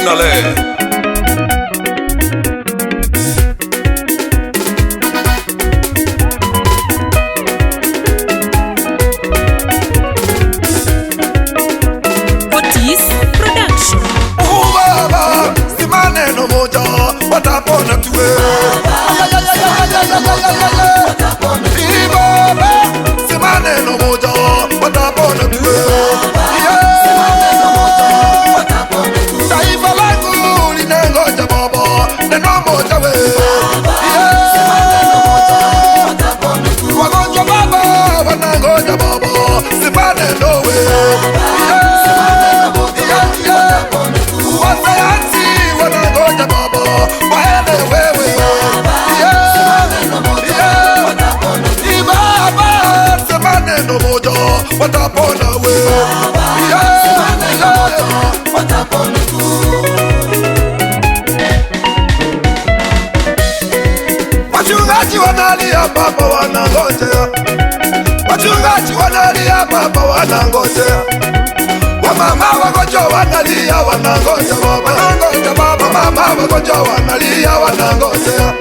Originale. Otis Production. Ubaba, sema neno moja, watapona tuwe. Ibaba, sema neno moja, watapona tuwe. Yeah. Taifa langu linangoja baba, neno moja we. Yeah. Wagonjwa baba, wanangoja baba, sema neno we. Yeah. Yeah, yeah. Wasayansi wanangoja baba, waelewe. Yeah. Yeah. Ibaba, sema neno moja, watapona we. Yeah. Yeah. Wachungaji wanalia baba, wanangojea. Wachungaji wanalia baba, wanangojea. Wamama wagonjwa wanalia, wanangoja baba, wanangoja baba. Mama wagonjwa wanalia, wanangojea.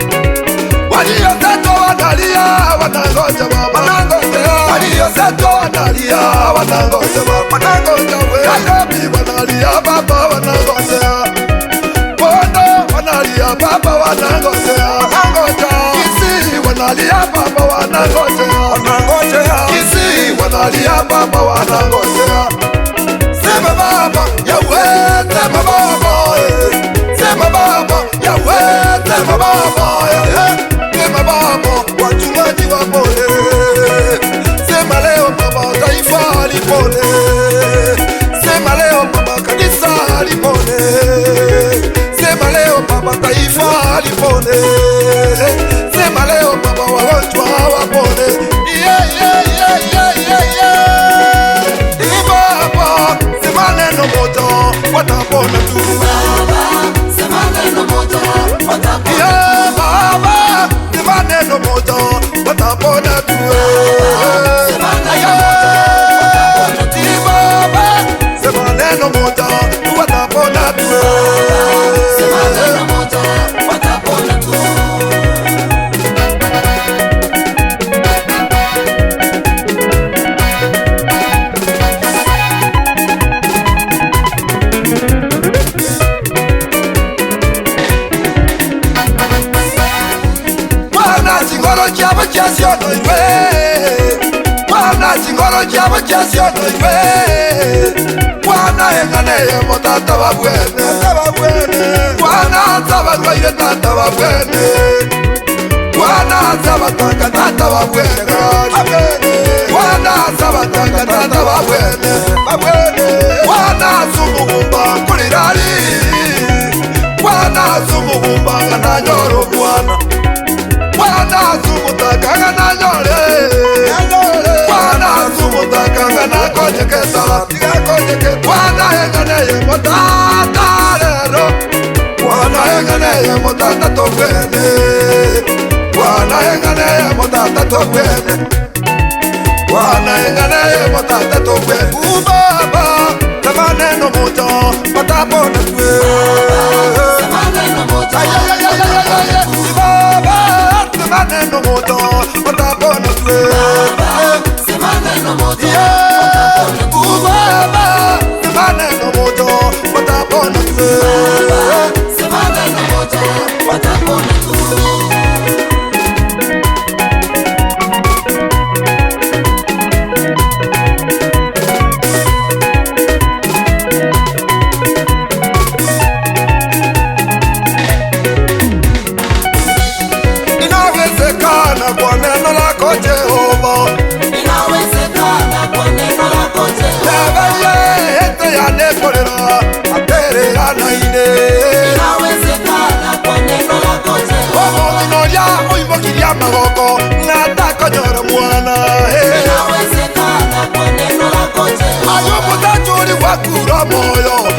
Waliosetwa wanalia, wanangoja baba, wanangojea. Waliosetwa wanalia, wanangoja baba, wanangoja we. Nairobi wanalia baba, wanangojea. Bondo wanalia baba, wanangojea, wanangoja. Kisii wanalia baba, wanangojea, wanangojea. Kisii wanalia baba, wanangojea. Sema baba, yawe, sema baba, eh. Sema baba, yawe, sema baba, eh. Sema baba, wachungaji wapone. Sema leo baba, taifa lipone. Sema leo baba, kanisa lipone. Sema leo baba, taifa lipone. Sema leo baba, wagonjwa wapone. Yeah, yeah, yeah, yeah, yeah, yeah. Ibaba, sema neno moja, watapona tu. Yeah, Baba, sema neno moja, watapona tu. Yeah, Ibaba, sema neno moja, watapona tu. Mwana chingoro chavo chasionoiwe Mwana chingoro chavo chasionoiwe Mwana eng'aneye motata babwene Mwana nsabarwaire tata babwene Mwana nsabatanga tata babwene Mwana nsabatanga tata babwene Mwana sumugumba kulirali Mwana sumugumba nanyoro mwana Mwana sumutakanga nanyole Mwana sumutakanga nakonyeketa Mwana enganeye motata lero Mwana enganeye motata tobwene Mwana enganeye motata tobwene Mwana enganeye motata tobwene Ubaba tamaneno moto patapona twe Ay, ay, ay, ay, ay, ay, ay. Baba, sema neno moto, watapona twe. Yeah. Ubaba, sema neno moto, watapona twe. Inawezekana kwa neno lako Jehova. Inawezekana kwa neno lako Jehova. Yabaye, ete yanekolera, aterera naine. Inawezekana kwa neno lako Jehova. Omong'ina oria oimokirie amagoko, ng'atakonyora mwana, eh. Inawezekana kwa neno lako Jehova. Ayo omotachori gwakura omoyo.